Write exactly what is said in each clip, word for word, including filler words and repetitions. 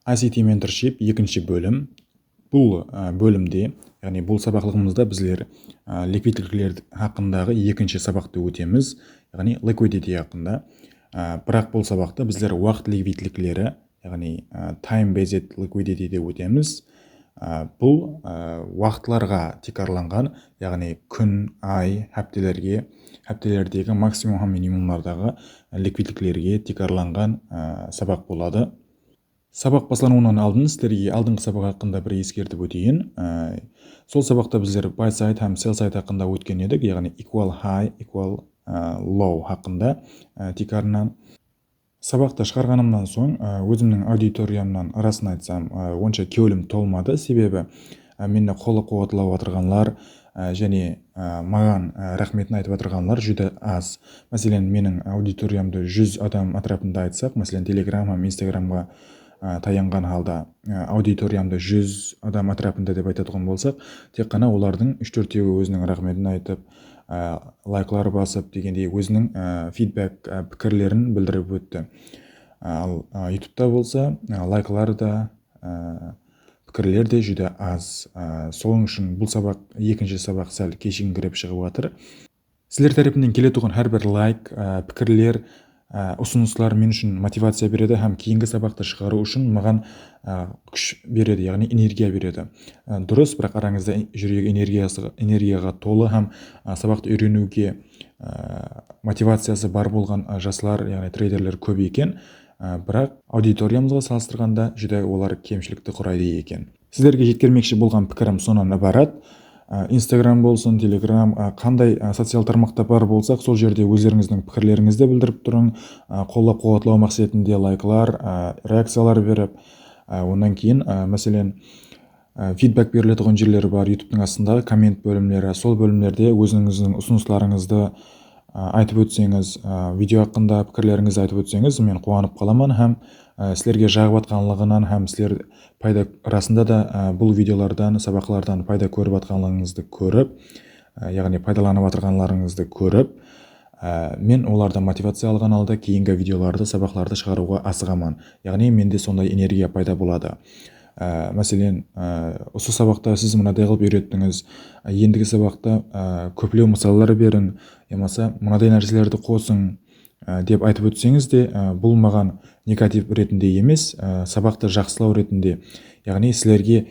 I C T Mentorship ekinshi bólim. Bul, á, bólimde, yaǵnıy bul sabaqlıǵımızda bizler, á, likvidlikler haqqındaǵı ekinshi sabaqtı ótemiz, yaǵnıy liquidity haqqında. Á, biraq bul sabaqta bizler waqıt likvidlikleri, yaǵnıy, á, time based liquidity de ótemiz. Á, bul, á, waqıtlarǵa tiykarlanǵan, yaǵnıy kún, ay, háptelerge, háptelerdegi maksimum hám minimumlardaǵı likvidliklerge tiykarlanǵan, á, sabaq boladı. Sabaq baslanıwınan aldın sizlerge aldınǵı sabaq haqqında bir eskertip óteyin. Á, sol sabaqta bizler buy side hám sell side haqqında ótken edik, yaǵnıy equal high, equal, á, low haqqında, á, tiykarınan. Sabaqtı shıǵarǵanımnan soń, á, ózimniń auditoriyamnan, rasın aytsam, á, onsha kewlim tolmadı, sebebi, á, meni qollap-quwatlaw atırǵanlar, á, jáne, á, maǵan, á, raxmetin aytıp atırǵanlar júdá az. Máselen, meniń auditoriyamdı júz adam átirapında aytsaq, máselen, Telegram hám Instagramǵa, á, tayanǵan halda, á, auditoriyamdı júz adam átirapında dep aytatuǵın bolsaq, tek ǵana olardıń úsh-tórtewi óziniń raxmetin aytıp, á, layklar basıp degendey óziniń, á, feedback, á, pikirlerin bildirip ótti. Al, á, YouTubeta bolsa, á, layklar da, á, pikirler de júdá az. Á, sonıń ushın bul sabaq, ekinshi sabaq sál keshigińkirep shıǵıp atır. Sizler tárepinen keletuǵın hár bir layk, á, pikirler, á, usınıslar men ushın motivaciya beredi hám keyingi sabaqtı shıǵarıw ushın maǵan, á, kúsh beredi, yaǵnıy energiya beredi. Á, durıs, biraq arańızda en-, júregi energiyası, energiyaǵa tolı hám, á, sabaqtı úyreniwge, á, motivaciyası bar bolǵan, á, jaslar, yaǵnıy treyderler kóp eken. Á, biraq auditoriyamızǵa salıstırǵanda júdá olar kemshilikti quraydı eken. Sizlerge jetkermekshi bolǵan pikirim sonnan ibarat. Á, Instagram bolsın, Telegram, á, qanday, á, social tarmaqta bar bolsaq, sol jerde ózlerińizdiń pikirlerińizdi bildirip turıń. Á, qollap-quwatlaw maqsetinde layklar, á, reakciyalar berip, á, onnan keyin, á, máselen, á, feedback beriletuǵın jerleri bar, YouTubetiń astındaǵı komment bólimleri, sol bólimlerde ózińizdiń usınıslarıńızdı, á, aytıp ótseńiz, á, video haqqında pikirlerińizdi aytıp ótseńiz, men quwanıp qalaman hám, á, sizlerge jaǵıp atqanlıǵınan hám sizler payda, rasında da, á, bul videolardan, sabaqlardan payda kórip atqanlıǵıńızdı kórip, á, yaǵnıy paydalanıp atırǵanlarıńızdı kórip, á, men olardan motivaciya alǵan halda keyingi videolardı, sabaqlardı shıǵarıwǵa asıǵaman. Yaǵnıy mende sonday energiya payda boladı. Á, máselen, á, usı sabaqta siz mınaday qılıp úyrettińiz, á, endigi sabaqta, á, kóplew mısallar beriń, yamasa mınaday nárselerdi qosıń, á, dep aytıp ótseńiz de, á, bul maǵan negativ retinde emes, á, sabaqtı jaqsılaw retinde, yaǵnıy sizlerge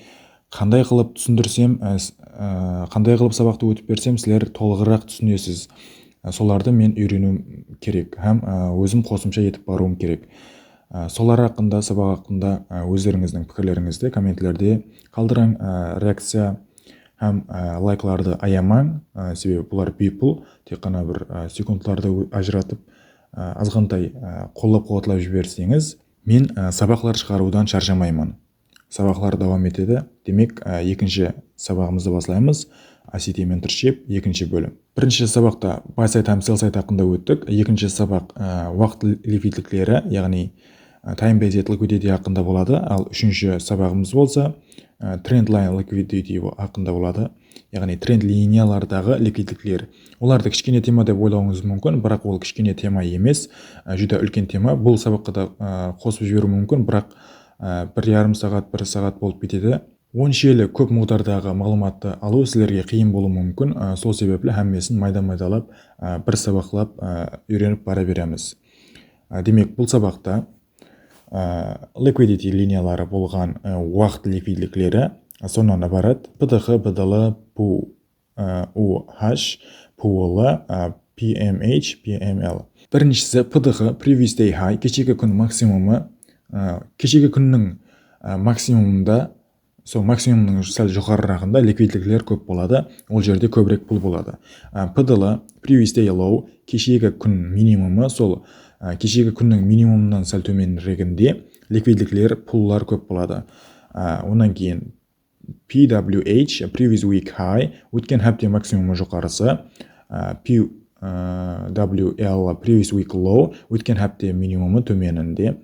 qanday qılıp túsindirsem, á, s-, á, qanday qılıp sabaqtı ótip bersem, sizler tolıǵıraq túsinesiz. Á, solardı men úyreniwim kerek hám, á, ózim qosımsha etip barıwım kerek. Á, solar haqqında, sabaq haqqında, á, ózlerińizdiń pikirlerińizdi kommentlerde qaldırıń, á, reakciya hám, á, layklardı ayamań, á, sebebi bular biypul, tek ǵana bir, á, sekundlardı ó-, ajıratıp, á, azǵantay, á, qollap-quwatlaw jiberseńiz, men, á, sabaqlar shıǵarıwdan sharshamayman. Sabaqlar dawam etedi. Demek, á, ekinshi sabaǵımızdı baslaymız. I C T Mentorship, ekinshi bólim. Birinshi sabaqta buy side hám sell side haqqında óttik. Ekinshi sabaq, á, waqıt li-, likvidlikleri, yaǵnıy, á, time based liquidity haqqında boladı. Al, úshinshi sabaǵımız bolsa, á, trend line liquidity bo-, haqqında boladı. Yaǵnıy trend liniyalardaǵı likvidlikler. Olardı kishkene tema dep oylawıńız múmkin, biraq ol kishkene tema emes, á, júdá úlken tema. Bul sabaqqa da, á, qosıp jiberiw múmkin, biraq, á, bir yarım saat, bir saat bolıp ketedi. Onshelli kóp muǵdardaǵı maǵlıwmattı alıw sizlerge qıyın bolıwı múmkin. Á, sol sebepli hámmesin mayda-maydalap, á, bir sabaqlap, á, úyrenip bara beremiz. Á, demek, bul sabaqta, á, liquidity liniyaları bolǵan, á, waqıt likvidlikleri, á, sonnan ibarat: P D H, P D L, P U, á, U H, P U L, á, P M H, P M L. Birinshisi P D H, previous day high, keshegi kún maksimumı, á, keshegi kúnniń, á, maksimumında, sol maksimumnıń sál joqarıraǵında likvidlikler kóp boladı, ol jerde kóbirek pul boladı. Á, P D L, previous day low, keshegi kún minimumı, sol, á, keshegi kúnniń minimumınan sál tómenireginde likvidlikler, pullar kóp boladı. Á, onnan keyin P W H, previous week high, ótken hápte maksimumı joqarısı. Á, P, á, W L, previous week low, ótken hápte minimumı tómeninde.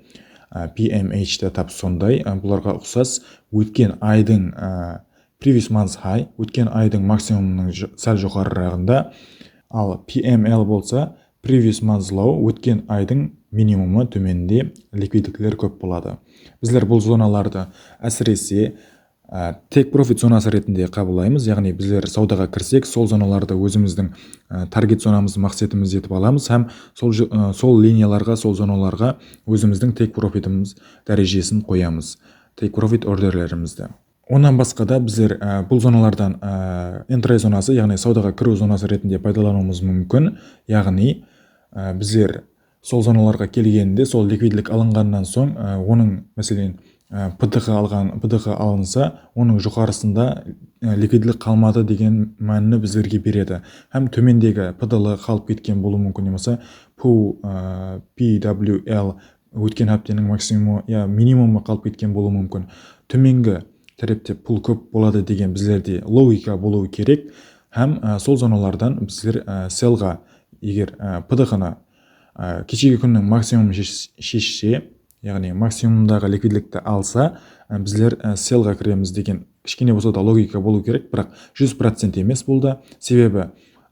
Á, P M H te tap sonday, á, bularǵa uqsas, ótken aydıń, á, previous month high, ótken aydıń maksimumınıń jo-, sál joqarıraǵında. Al, P M L bolsa, previous month's low, ótken aydıń minimumı tómeninde likvidlikler kóp boladı. Bizler bul zonalardı ásirese, á, take profit zonası retinde qabıllaymız. Yaǵnıy bizler sawdaǵa kirsek, sol zonalardı ózimizdiń, á, target zonamız, maqsetimiz etip alamız hám sol, sol liniyalarǵa, sol zonalarǵa ózimizdiń take profitimiz dárejesin qoyamız. Take profit orderlerimizdi. Onnan basqa da bizler, á, bul zonalardan, á, entry zonası, yaǵnıy sawdaǵa kiriw zonası retinde paydalanıwımız múmkin. Yaǵnıy, á, bizler sol zonalarǵa kelgeninde, sol likvidlik alınǵannan soń, á, onıń, máselen, á, P D H alǵan, P D H alınsa, onıń joqarısında, á, likvidlik qalmadı degen mánini bizlerge beredi. Hám tómendegi P D L qalıp ketken bolıwı múmkin, yamasa P W L ótken hápteniń maksimumı, ya minimumı qalıp ketken bolıwı múmkin. Tómengi tárepte pul kóp boladı degen bizlerde logika bolıwı kerek. Hám, á, sol zonalardan bizler, á, sellǵa, eger, á, P D H nı, á, keshegi kúnniń maksimumın shesh- sheshse, yaǵnıy maksimumdaǵı likvidlikti alsa, á, bizler, á, sellǵa kiremiz degen kishkene bolsa da logika bolıwı kerek, biraq júz procent emes bul da. Sebebi,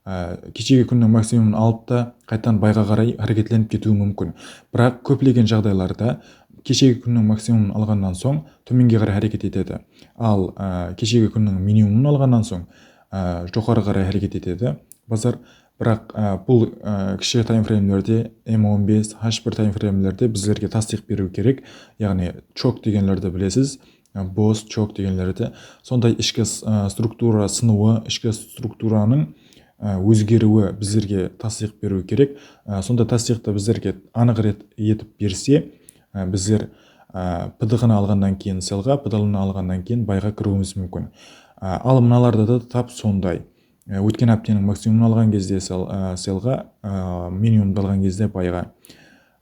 á, keshegi kúnniń maksimumın alıp ta qaytadan bayǵa qaray háreketlenip ketiwi múmkin. Biraq kóplegen jaǵdaylarda keshegi kúnniń maksimumın alǵannan soń tómenge qaray háreket etedi. Al, á, keshegi kúnniń minimumın alǵannan soń, á, joqarı qaray háreket etedi bazar. Biraq, á, bul, á, kishi taymfreymlerde, M on bes, H bir taymfreymlerde bizlerge tastıyıq beriw kerek. Yaǵnıy chok degenlerdi bilesiz. Á, boss, chok degenlerdi. Sonday ishki s- á, struktura sınıwı, ishki strukturanıń, á, ózgeriwi bizlerge tastıyıq beriwi kerek. Á, sonda tastıyıqtı bizlerge anıq ret- etip berse, á, bizler, á, P D H nı alǵannan keyin sellǵa, P D L nı alǵannan keyin bayǵa kiriwimiz múmkin. Á, al mınalarda da tap sonday. Á, ótken hápteniń maksimumın alǵan gezde sell- á, sellǵa, á, minimumdı alǵan gezde bayǵa.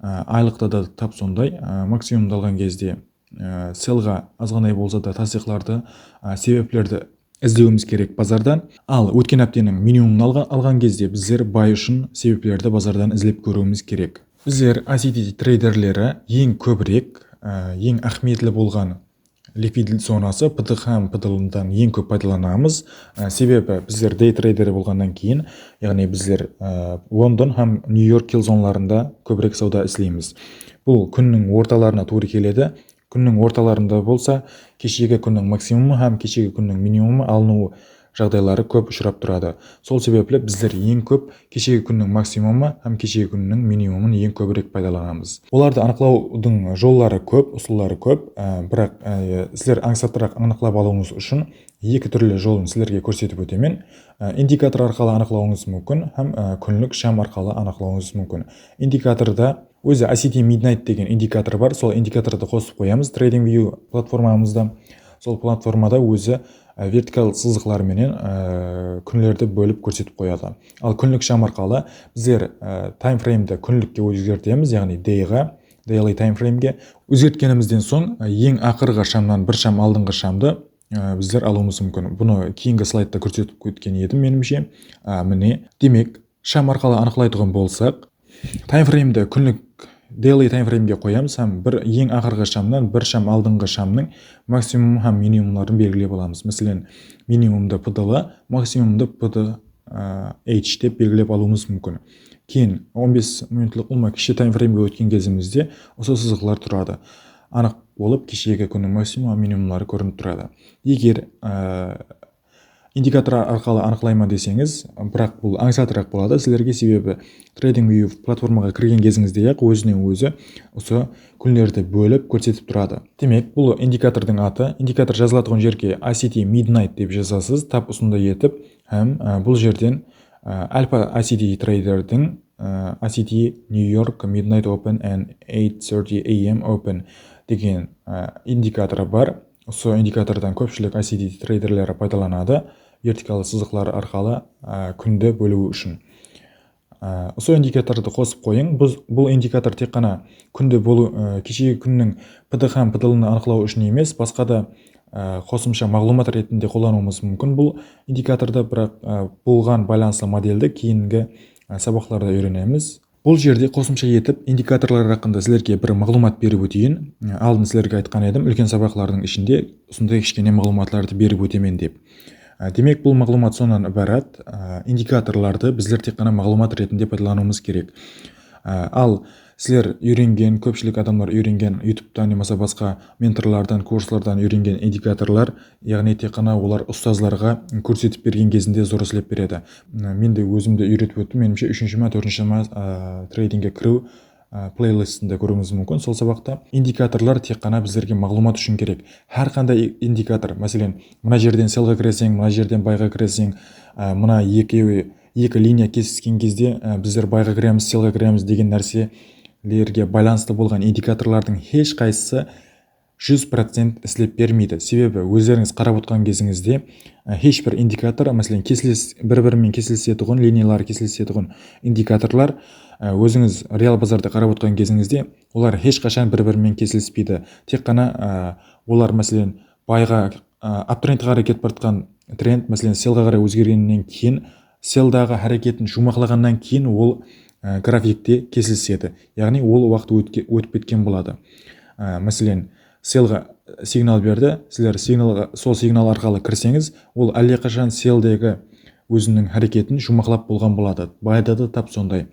Á, aylıqta da tap sonday. Á, maksimumdı alǵan gezde, á, sellǵa azǵanay bolsa da tastıyıqlardı, á, sebeplerdi izlewimiz kerek bazardan. Al ótken hápteniń minimumın alǵan, alǵan gezde bizler bay ushın sebeplerdi bazardan izlep kóriwimiz kerek. Bizler I C T treyderleri eń kóbirek, á, eń áhmiyetli bolǵan likvidlik zonası P D H hám P D L dan eń kóp paydalanamız. Á, sebebi bizler day trader bolǵannan keyin, yaǵnıy bizler, á, London hám New York kill zonalarında kóbirek sawda isleymiz. Bul kúnniń ortalarına tuwrı keledi. Kúnniń ortalarında bolsa keshegi kúnniń maksimumı hám keshegi kúnniń minimumı alınıw jaǵdayları kóp ushırap turadı. Sol sebepli bizler eń kóp keshegi kúnniń maksimumı hám keshegi kúnniń minimumın eń kóbirek paydalanamız. Olardı anıqlawdıń jolları kóp, usılları kóp. Á, biraq, á, sizler ańsatıraq anıqlap alıwıńız ushın eki túrli jolın sizlerge kórsetip ótemen. Á, indikator arqalı anıqlawıńız múmkin hám, á, kúnlik sham arqalı anıqlawıńız múmkin. Indikatorda ózi I C T Midnight degen indikator bar, sol indikatordı qosıp qoyamız TradingView platformamızda. Sol platformada ózi, á, vertikal sızıqlar menen, á, kúnlerdi bólip kórsetip qoyadı. Al kúnlik sham arqalı bizler, á, taymfreymdi kúnlikke ózgertemiz, yaǵnıy dayǵa, daily taymfreymge. Ózgertkenimizden soń, á, eń aqırǵı shamnan bir sham aldınǵı shamdı, á, bizler alıwımız múmkin. Bunı keyingi slaydta kórsetip ótken edim, menimshe. Á, mine, demek, sham arqalı anıqlaytuǵın bolsaq, taymfreymdi kúnlik daily taymfreymge qoyamız hám bir eń aqırǵı shamnan bir sham aldınǵı shamnıń maksimum hám minimumların belgilep alamız. Máselen, minimumdı P D L, maksimumdı P D H dep belgilep alıwımız múmkin. Keyin on bes minutlıq ulıwma kishi taymfreymge ótken gezimizde usı sızıqlar turadı. Anıq bolıp, keshegi kúnniń maksimum hám minimumları kórinip turadı. Eger, á, indikator arqalı anıqlayman deseńiz, biraq bul ańsatıraq boladı sizlerge, sebebi TradingView platformaǵa kirgen gezińizde-aq ózine ózi usı kúnlerdi bólip kórsetip turadı. Demek, bul indikatordıń atı, indikator jazılatuǵın jerge I C T Midnight dep jazasız, tap usınday etip, hám, á, bul jerden, á, Alpha I C T treyderdiń, á, I C T New York Midnight Open and eight thirty A M Open degen, á, indikatorı bar. Usı indikatordan kópshilik I C T treyderleri paydalanadı, vertikal sızıqlar arqalı, á, kúndi bóliw ushın. Á, usı indikatordı qosıp qoyıń. Biz, bul indikator tek ǵana kúndi bolıw, á, keshegi kúnniń P D H hám P D L nı anıqlaw ushın emes, basqa da, á, qosımsha maǵlıwmat retinde qollanıwımız múmkin. Bul indikatordı, biraq, á, buǵan baylanıslı modeldi keyingi, á, sabaqlarda úyrenemiz. Bul jerde qosımsha etip indikatorlar haqqında sizlerge bir maǵlıwmat berip óteyin. Aldın sizlerge aytqan edim, úlken sabaqlardıń ishinde usınday kishkene maǵlıwmatlardı berip ótemen dep. Á, demek, bul maǵlıwmat sonnan ibarat. Á, indikatorlardı bizler tek ǵana maǵlıwmat retinde paydalanıwımız kerek. Á, al sizler úyrengen, kópshilik adamlar úyrengen YouTube'tan yamasa basqa mentorlardan, kurslardan úyrengen indikatorlar, yaǵnıy tek ǵana olar ustazlarǵa kórsetip bergen gezinde zor islep beredi. Á, men de ózimdi úyretip óttim, menimshe, úshinshi ma, tórtinshi ma, á, treydingge kiriw, á, pleylistinde kóriwińiz múmkin. Sol sabaqta indikatorlar tek ǵana bizlerge maǵlıwmat ushın kerek. Hár qanday i-, indikator, máselen, mına jerden sellǵa kireseń, mına jerden bayǵa kireseń, á, mına eki, eki liniya kesisken gezde, á, bizler bayǵa kiremiz, sellǵa kiremiz degen nárselerge baylanıslı bolǵan indikatorlardıń hesh qaysısı júz procent islep bermeydi. Sebebi ózlerińiz qarap otqan gezińizde, e, hesh bir indikator, máselen, kesilis-, bir-biri menen kesilisetuǵın, liniyaları kesilisetuǵın indikatorlar, e, ózińiz real bazarda qarap otqan gezińizde, olar hesh qashan bir-biri menen kesilispeydi. Tek ǵana, e, olar, máselen, bayǵa, e, uptrendqa qaray ketip baratqan trend, máselen, sellǵa qaray ózgergennen keyin, selldaǵı háreketin juwmaqlaǵannan keyin ol, e, grafikte kesilisedi. Yaǵnıy ol waqıt ótke-, ótip ketken boladı. E, máselen, sellǵa signal berdi, sizler signalǵa, sol signal arqalı kirseńiz, ol álleqashan selldegi óziniń háreketin juwmaqlap bolǵan boladı. Bayda da tap sonday.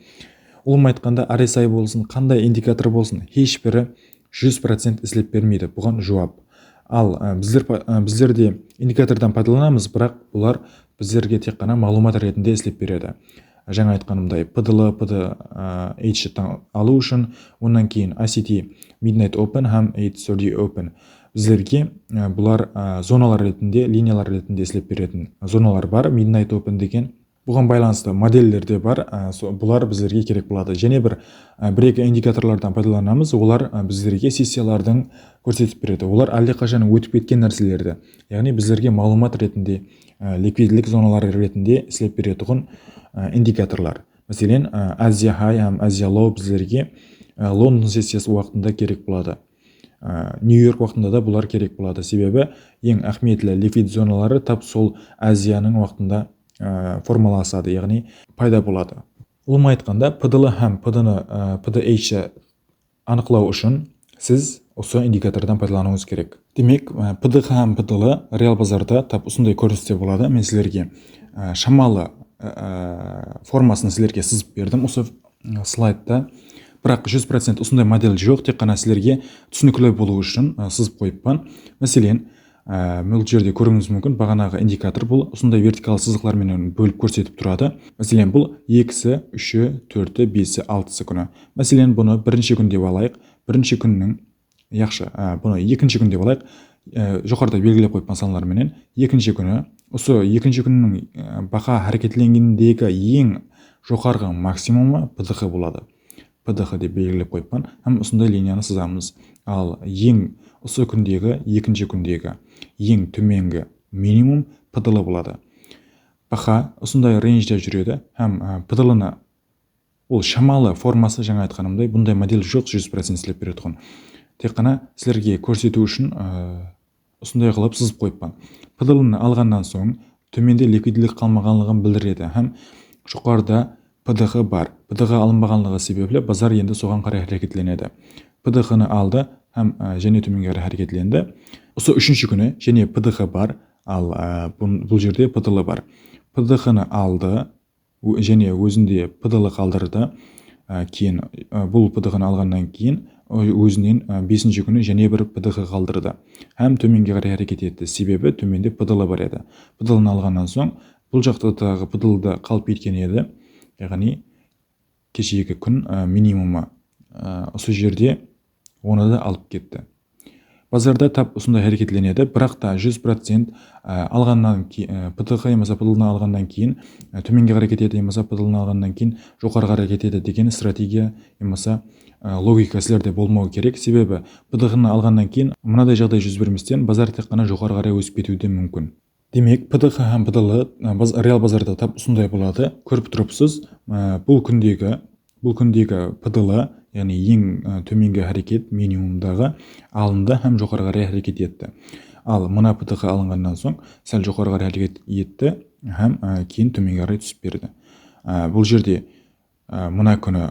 Ulıwma aytqanda, R S I bolsın, qanday indikator bolsın, hesh biri júz procent islep bermeydi. Buǵan juwap. Al, e, bizler pa-, e, bizler de indikatordan paydalanamız, biraq bular bizlerge tek ǵana maǵlıwmat retinde islep beredi. Jańa aytqanımday, P D L, P D H tan alıw ushın, onnan keyin I C T Midnight Open hám eight thirty Open bizlerge, e, bular, e, zonalar retinde, liniyalar retinde islep beretin zonalar bar, Midnight Open degen. Buǵan baylanıslı modeller de bar, e, so-, bular bizlerge kerek boladı. Jáne bir, e, bir-eki indikatorlardan paydalanamız, olar, e, bizlerge sessiyalardıń kórsetip beredi. Olar álleqashan ótip ketken nárselerdi, yaǵnıy bizlerge maǵlıwmat retinde, e, likvidlik zonaları retinde islep beretuǵın, e, indikatorlar. Máselen, e, Aziya High hám Aziya Low bizlerge, e, London sessiyası waqtında kerek boladı. E, New York waqtında da bular kerek boladı. Sebebi eń áhmiyetli likvid zonaları tap sol Aziyanıń waqtında, e, formalasadı, yaǵnıy payda boladı. Ulıwma aytqanda, P D L hám P D N, e, P D H anıqlaw ushın siz usı indikatordan paydalanıwıńız kerek. Demek, e, P D H hám P D L real bazarda tap usınday kóriniste boladı. Men sizlerge, e, shamalı, e, e, formasın sizlerge sızıp berdim usı, e, slaydta. Biraq júz procent usınday model joq, tek ǵana sizlerge túsinikli bolıwı ushın, e, sızıp qoyıppan. Máselen, e, bul jerde kóriwińiz múmkin, baǵanaǵı indikator bul usınday vertikal sızıqlar menen bólip kórsetip turadı. Máselen, bul ekisi, úshi, tórti, besi, altısı kúni. Máselen, bunı birinshi kún dep alayıq. Birinshi kúnniń, yaqshı, e, bunı ekinshi kún dep alayıq. E, joqarıda belgilep qoyıppan sanlar menen. Ekinshi kúni usı ekinshi kúnniń, e, baha háreketlengendegi eń joqarǵı maksimumı P D H boladı. P D H dep belgilep qoyıppan hám usınday liniyanı sızamız. Al, eń usı kúndegi, ekinshi kúndegi eń tómengi minimum P D L boladı. Baha usınday renjde júredi hám, e, P D L-nı ol shamalı forması, jańa aytqanımday, bunday model joq, júz procent islep beretuǵın. Tek ǵana sizlerge kórsetiw ushın, e, usınday qılıp sızıp qoyıppan. P D L-nı alǵannan soń, tómende likvidlik qalmaǵanlıǵın bildiredi hám joqarıda P D H bar. P D H alınbaǵanlıǵı sebepli bazar endi soǵan qaray háreketlenedi. P D H-nı aldı hám, e, jáne tómenge qaray háreketlendi. Usı úshinshi kúni jáne P D H bar, al, e, bun-, bul jerde P D L bar. P D H-nı aldı, Ó-, jáne ózinde P D L qaldırdı. Á, keyin, á, bul P D H-nı alǵannan keyin, ó-, ózinen, á, besinshi kúni jáne bir P D H qaldırdı. Hám tómenge qaray háreket etti. Sebebi tómende P D L bar edi. P D L-nı alǵannan soń, bul jaqta taǵı P D L-da qalıp ketken edi. Yaǵnıy, keshegi kún, á, minimumı, á, usı jerde onı da alıp ketti. Bazarda tap usınday háreketlenedi, biraq ta júz procent, á, alǵannan key-, á, P D H yamasa P D L-nı alǵannan keyin, á, tómenge qaray ketedi, yamasa P D L-nı alǵannan keyin joqarıǵa qaray ketedi degen strategiya yamasa, á, logika sizlerde bolmawı kerek. Sebebi P D H-nı alǵannan keyin mınaday jaǵday júz bermesten bazar tek ǵana joqarı qaray ósip ketiwi de múmkin. Demek, P D H hám P D L, e, baz-, real bazarda tap usınday boladı. Kórip turıpsız, e, bul kúndegi, bul kúndegi P D L, yaǵnıy eń, e, tómengi háreket minimumdaǵı alındı hám joqarı qaray háreket etti. Al, mına P D H alınǵannan soń sál joqarı qaray háreket etti hám, e, keyin tómenge qaray túsip berdi. E, bul jerde, e, mına kúni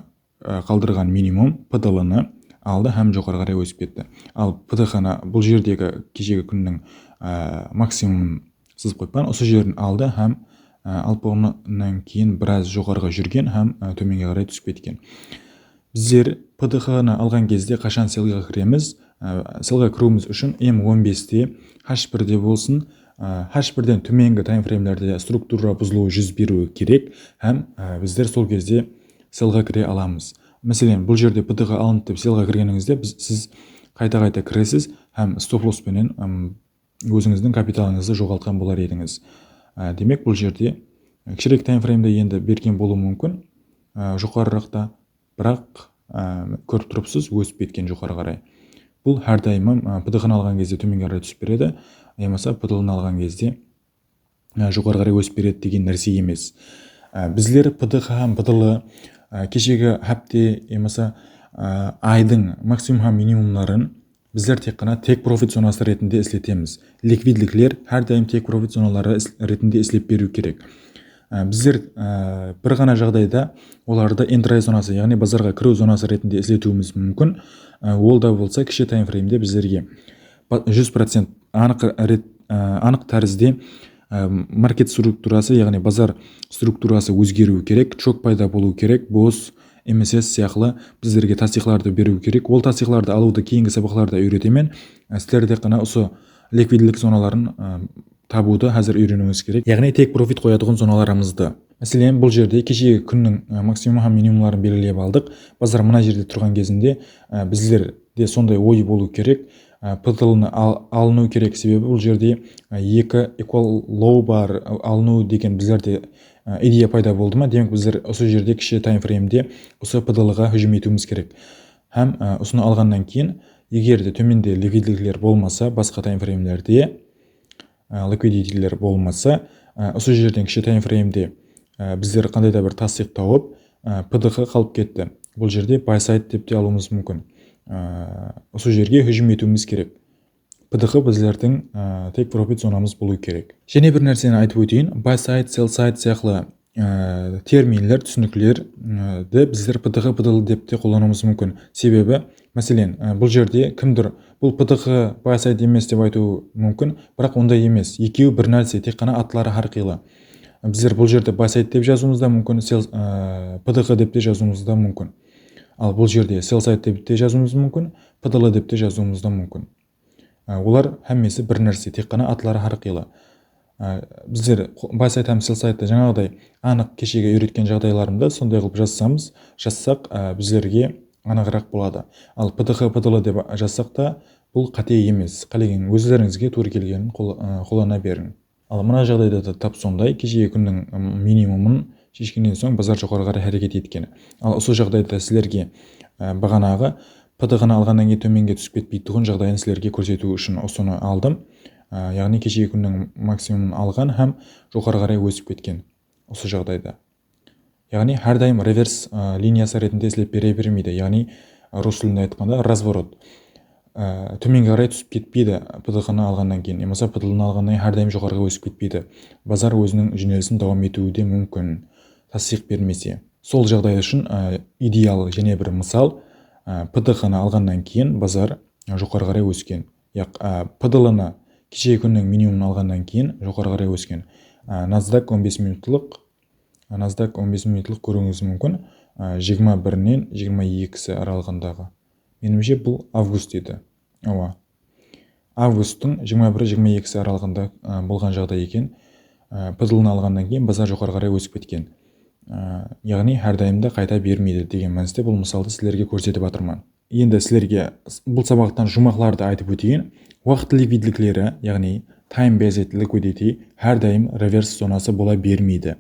e, qaldırǵan minimum P D L-nı aldı hám joqarı qaray ósip ketti. Al, P D H-nı bul jerdegi keshegi kúnniń, e, maksimumın sızıp qoyıppan. Usı jerin aldı hám, e, alpogınnan keyin biraz joqarıǵa júrgen hám, e, tómenge qaray túsip ketken. Bizler P D H-nı alǵan gezde qashan sellǵa kiremiz? E, sellǵa kiriwimiz ushın M on beste, H birde bolsın, e, H birden tómengi taymfreymlerde struktura buzılıwı júz beriwi kerek hám, e, bizler sol gezde sellǵa kire alamız. Máselen, bul jerde P D H alındı dep sellǵa kirgenińizde biz, siz qayta-qayta kiresiz hám stop-loss penen, ım, ózińizdiń kapitalıńızdı joǵaltqan bolar edińiz. Á, demek, bul jerde, e, kishirek taymfreymde endi bergen bolıwı múmkin, e, joqarıraqta, biraq, e, kórip turıpsız, ósip ketken joqarı qaray. Bul hár dayım, e, P D H-nı alǵan gezde tómenge qaray túsip beredi, yamasa P D L-nı alǵan gezde, e, joqarı qaray ósip beredi degen nárse emes. E, bizler P D H hám P D L, e, keshegi hápte yamasa, e, aydıń maksimum hám minimumların bizler tek ǵana take profit zonası retinde isletemiz. Likvidlikler hár dayım take profit zonaları is-, retinde islep beriw kerek. Á, bizler, á, bir ǵana jaǵdayda olardı entry zonası, yaǵnıy bazarǵa kiriw zonası retinde isletiwimiz múmkin. Á, ol da bolsa kishi taymfreymde bizlerge ba-, júz procent anıq ret-, á, anıq tárizde, á, market strukturası, yaǵnıy bazar strukturası ózgeriwi kerek, chok payda bolıwı kerek, bos, M S S sıyaqlı bizlerge tastıyıqlardı beriwi kerek. Ol tastıyıqlardı alıwdı keyingi sabaqlarda úyretemen. Sizler tek ǵana usı likvidlik zonaların, ı, tabıwdı házir úyreniwińiz kerek. Yaǵnıy take profit qoyatuǵın zonalarımızdı. Máselen, bul jerde keshegi kúnniń, ı, maksimum hám minimumların belgilep aldıq. Bazar mına jerde turǵan gezinde, ı, bizlerde sonday oy bolıw kerek. I, P D L-nı al-, alınıw kerek, sebebi bul jerde, ı, eki equal low bar, ı, alınıw degen bizlerde, ı, ideya payda boldı ma? Demek, bizler usı jerde kishi taymfreymde usı P D L-ǵa hújim etiwimiz kerek. Hám, ı, usını alǵannan keyin, eger de tómende likvidlikler bolmasa, basqa taymfreymlerde, ı, likviditeler bolmasa, ı, usı jerden kishi taymfreymde, ı, bizler qanday da bir tastıyıq tawıp, ı, P D H qalıp ketti. Bul jerde buy side dep te alıwımız múmkin. I, usı jerge hújim etiwimiz kerek. P D H bizlerdiń, ı, take profit zonamız bolıwı kerek. Jáne bir nárseni aytıp óteyin, buy side, sell side sıyaqlı, ı, terminler, túsiniklerdi bizler P D H, P D L dep te qollanıwımız múmkin. Sebebi, máselen, ı, bul jerde kimdur, bul P D H buy side emes dep aytıwı múmkin, biraq onday emes. Ekewi bir nárse, tek ǵana atları hár qıylı. Bizler bul jerde buy side dep jazıwımız da múmkin, sell, ı, P D H dep te jazıwımız da múmkin. Al bul jerde sell side dep te jazıwımız múmkin, P D L dep te jazıwımız da múmkin. Á, olar hámmesi bir nárse, tek ǵana atları hár qıylı. Á, bizler qo-, buy side hám sell side-ti jańaǵıday anıq keshegi úyretken jaǵdaylarımda sonday qılıp jazsamız, jazsaq, á, bizlerge anıǵıraq boladı. Al P D H, P D L dep jazsaq ta, bul qáte emes. Qálegen ózlerińizge tuwrı kelgenin qol-, á, qollana beriń. Al mına jaǵdayda da tap sonday, keshegi kúnniń, ım, minimumın sheshkennen soń bazar joqarı qaray háreket etken. Al usı jaǵdayda sizlerge, á, baǵanaǵı P D H-nı alǵannan keyin tómenge túsip ketpeytuǵın jaǵdayın sizlerge kórsetiw ushın usını aldım. Á, yaǵnıy keshegi kúnniń maksimumın alǵan hám joqarı qaray ósip ketken usı jaǵdayda. Yaǵnıy hár dayım revers, á, liniyası retinde islep bere bermeydi. Yaǵnıy, á, rus tilinde aytqanda, razvorot. Á, tómenge qaray túsip ketpeydi P D H-nı alǵannan keyin, yamasa P D L-nı alǵannan keyin hár dayım joqarıǵa ósip ketpeydi. Bazar óziniń jónelisin dawam etiwi de múmkin, tastıyıq bermese. Sol jaǵday ushın, á, ideal jáne bir mısal, á, P D H-nı alǵannan keyin bazar, á, joqarı qaray ósken. Yaq, á, P D L-nı keshegi kúnniń minimumın alǵannan keyin joqarı qaray ósken. Á, Nasdaq on bes minutlıq, Nasdaq on bes minutlıq kóriwińiz múmkin. Á, jigirma birinen jigirma ekisi aralıǵındaǵı. Menimshe, bul avgust edi. Awa. Avgusttıń jigirma biri, jigirma ekisi aralıǵında, á, bolǵan jaǵday eken. Á, P D L-nı alǵannan keyin bazar joqarı qaray ósip ketken. Á, yaǵnıy hár dayım da qayta bermeydi degen mániste bul mısaldı sizlerge kórsetip atırman. Endi sizlerge s-, bul sabaqtan juwmaqlardı aytıp óteyin. Waqıt likvidlikleri, yaǵnıy time based liquidity hár dayım revers zonası bola bermeydi.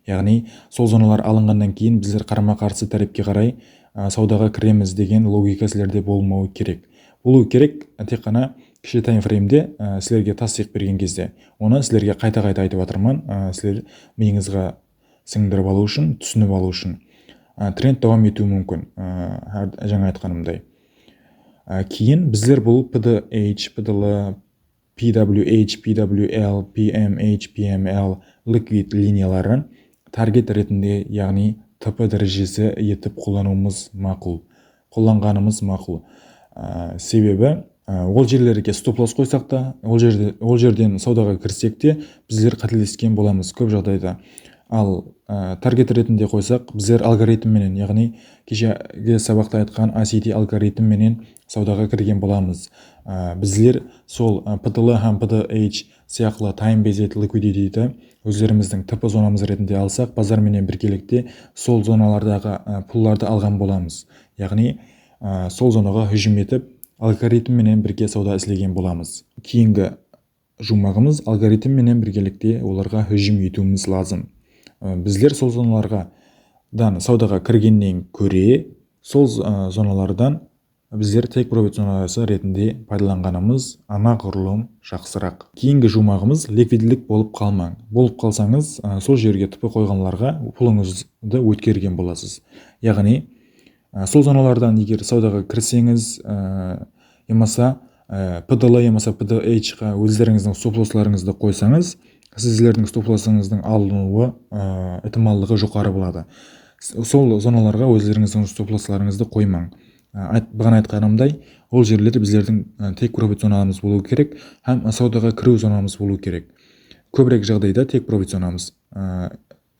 Yaǵnıy sol zonalar alınǵannan keyin bizler qarama-qarsı tárepke qaray, a, sawdaǵa kiremiz degen logika sizlerde bolmawı kerek. Bolıwı kerek, tek ǵana kishi time frame-de, a, sizlerge tastıyıq bergen gezde. Onı sizlerge qayta-qayta aytıp atırman, a, sizler mıyıńızǵa sińdirip alıw ushın, túsinip alıw ushın. Á, trend dawam etiwi múmkin, á, hár, jańa aytqanımday. Á, keyin bizler bul P D H, P D L, P W H, P W L, P M H, P M L likvid liniyaların target retinde, yaǵnıy T P dárejesi etip qollanıwımız maqul. Qollanǵanımız maqul. Á, sebebi Á, ol jerlerge stop-loss qoysaq ta, ol jerde, ol jerden sawdaǵa kirsek te, bizler qátelesken bolamız kóp jaǵdayda. Al, á, target retinde qoysaq, bizler algoritm menen, yaǵnıy keshegi sabaqta aytqan I C T algoritm menen sawdaǵa kirgen bolamız. Á, bizler sol, á, P T L hám P T H sıyaqlı time based liquidity-di ózlerimizdiń T P zonamız retinde alsaq, bazar menen birgelikte sol zonalardaǵı, á, pullardı alǵan bolamız. Yaǵnıy, á, sol zonaǵa hújim etip, algoritm menen birge sawda islegen bolamız. Keyingi juwmaǵımız algoritm menen birgelikte olarǵa hújim etiwimiz lazım. Á, bizler sol zonalardan sawdaǵa kirgennen kóre, sol z-, á, zonalardan bizler take profit zonası retinde paydalanǵanımız anaǵurlım jaqsıraq. Keyingi juwmaǵımız likvidlik bolıp qalmań. Bolıp qalsańız, á, sol jerge T P qoyǵanlarǵa pulıńızdı ótkergen bolasız. Yaǵnıy, á, sol zonalardan eger sawdaǵa kirseńiz, á, yamasa, á, P T L yamasa P T H qa ózlerińizdiń stop-losslarıńızdı qoysańız, sizlerdiń stop-lossıńızdıń alınıwı, á, itimallıǵı joqarı boladı. S-, sol zonalarǵa ózlerińizdiń stop-losslarıńızdı qoymań. Á, ayt-, baǵana aytqanımday, ol jerler bizlerdiń, á, take profit zonamız bolıwı kerek hám sawdaǵa kiriw zonamız bolıwı kerek. Kóbirek jaǵdayda take profit zonamız, á,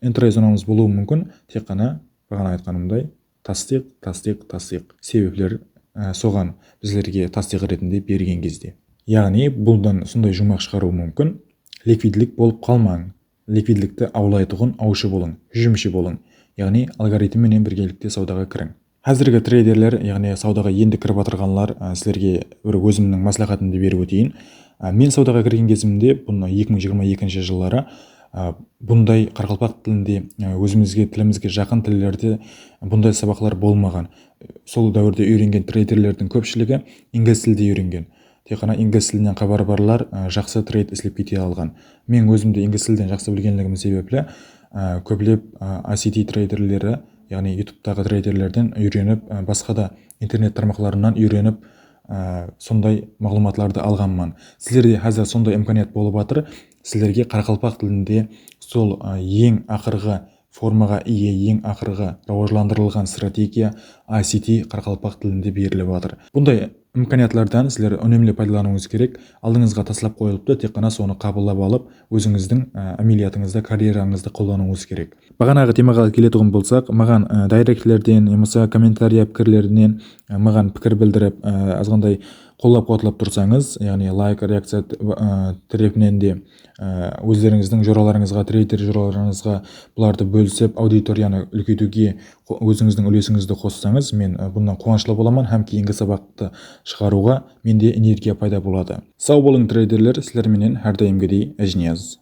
entry zonamız bolıwı múmkin, tek ǵana baǵana aytqanımday, tastıyıq, tastıyıq, tastıyıq. Sebepler, á, soǵan bizlerge tastıyıq retinde bergen gezde. Yaǵnıy, bunnan sonday juwmaq shıǵarıw múmkin. Likvidlik bolıp qalmań. Likvidlikti awlaytuǵın awshı bolıń, hújimshi bolıń. Yaǵnıy, algoritm menen birgelikte sawdaǵa kiriń. Házirgi treyderler, yaǵnıy sawdaǵa endi kirip atırǵanlar, á, sizlerge bir ózimniń másláhátımdı berip óteyin. Á, men sawdaǵa kirgen gezimde, bunı eki mıń jigirma ekinshi jılları, á, bunday qaraqalpaq tilinde, á, ózimizge, tilimizge jaqın tillerde bunday sabaqlar bolmaǵan. Sol dáwirde úyrengen treyderlerdiń kópshiligi inglis tilde úyrengen. Tek ǵana inglis tilinen xabarı barlar, á, jaqsı treyd islep kete alǵan. Men ózim de inglis tilden jaqsı bilgenligim sebepli, á, kóplep, á, I C T treyderleri, yaǵnıy YouTubetaǵı treyderlerden úyrenip, á, basqa da internet tarmaqlarınan úyrenip, á, sonday maǵlıwmatlardı alǵanman. Sizlerde házir sonday imkaniyat bolıp atır. Sizlerge qaraqalpaq tilinde sol, á, eń aqırǵı formaǵa iye, eń aqırǵı rawajlandırılǵan strategiya I C T qaraqalpaq tilinde berilip atır. Bunday imkaniyatlardan sizler únemli paydalanıwıńız kerek. Aldıńızǵa taslap qoyılıptı, tek ǵana sonı qabıllap alıp, ózińizdiń, á, ámeliyatıńızda, karerańızda qollanıwıńız kerek. Baǵanaǵı temaǵa keletuǵın bolsaq, maǵan, á, dayrektlerden yamasa kommentariya pikirlerinen, á, maǵan pikir bildirip, á, azǵanday qollap-quwatlap tursańız, yaǵnıy layk, reakciya t-, á, tárepinen de, á, ózlerińizdiń joralarıńızǵa, treyder joralarıńızǵa bulardı bólisip, auditoriyanı úlkeytiwge qo-, ózińizdiń úlesińizdi qossańız, men, á, bunnan quwanıshlı bolaman hám keyingi sabaqtı shıǵarıwǵa mende energiya payda boladı. Saw bolıń, treyderler, sizler menen hár dayımgidey Ájiniyaz.